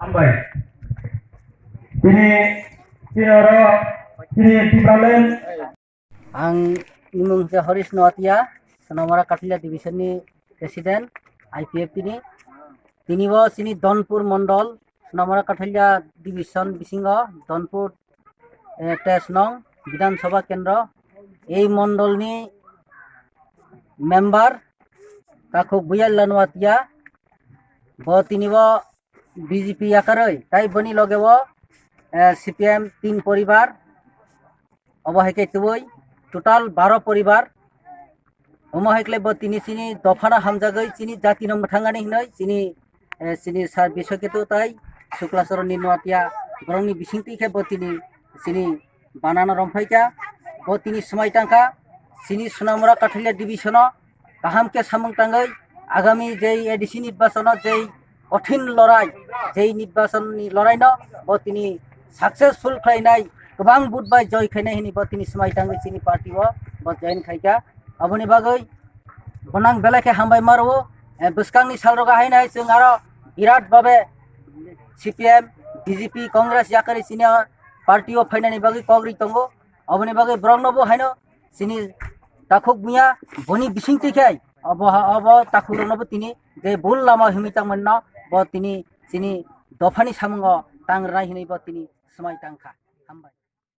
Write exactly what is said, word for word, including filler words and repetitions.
Hambai. Tini, tini oro, tini Tipraland. Ang imung khe Horish Noatia, Sonamara Kathilia Division ni President, I P F T ni. Tini bo chini Donpur Mondol, Sonamara Kathilia Division bisingo Donpur, eh, Tres nong Bidhan Sabha Kendro. Ei mondol ni member Takhuk Buyal Noatia, bo tini bo B J P yakarwi, tai boni loge o, eh, C P M tin poribar, obo hai khe tubui total baro poribar. Omo hai khlai bo tini chini dophano hamjagwi chini jatino mwthangani hinwi chini, eh, chini sir Biswaketu tai Sukla Charan ni Noatia borokni bisingtwi khe bo tini chini banana romphai kha, bo tini swmai tang kha, chini Sonamura Kathilia Division o kaham khe samung tangwi agami jei A D C nirbachon o jei kothin lorai, jei nirbachon ni lorai no bo tini successful khlainai, kwbang vote bai joy khainai hini bo tini swmai tangwi chini party o bo join khai kha. Aboni bagwi bonang belai khe hambai ma rwo. Eh, bwskangni salrogo haino hai chwng aro birat babe C P M, B J P, Congress yakarwi chini party o phainani bagwi kok ri tongo. Aboni bagwi borokno bo haino chini Takhuk Buya boni bisingtwi khe obo ha-, obo takhukrokno bo tini je bul lama himwi tangmani no bo tini chini dophani samungo tang rwnai hinwi bo tini swmai tang kha. Hambai.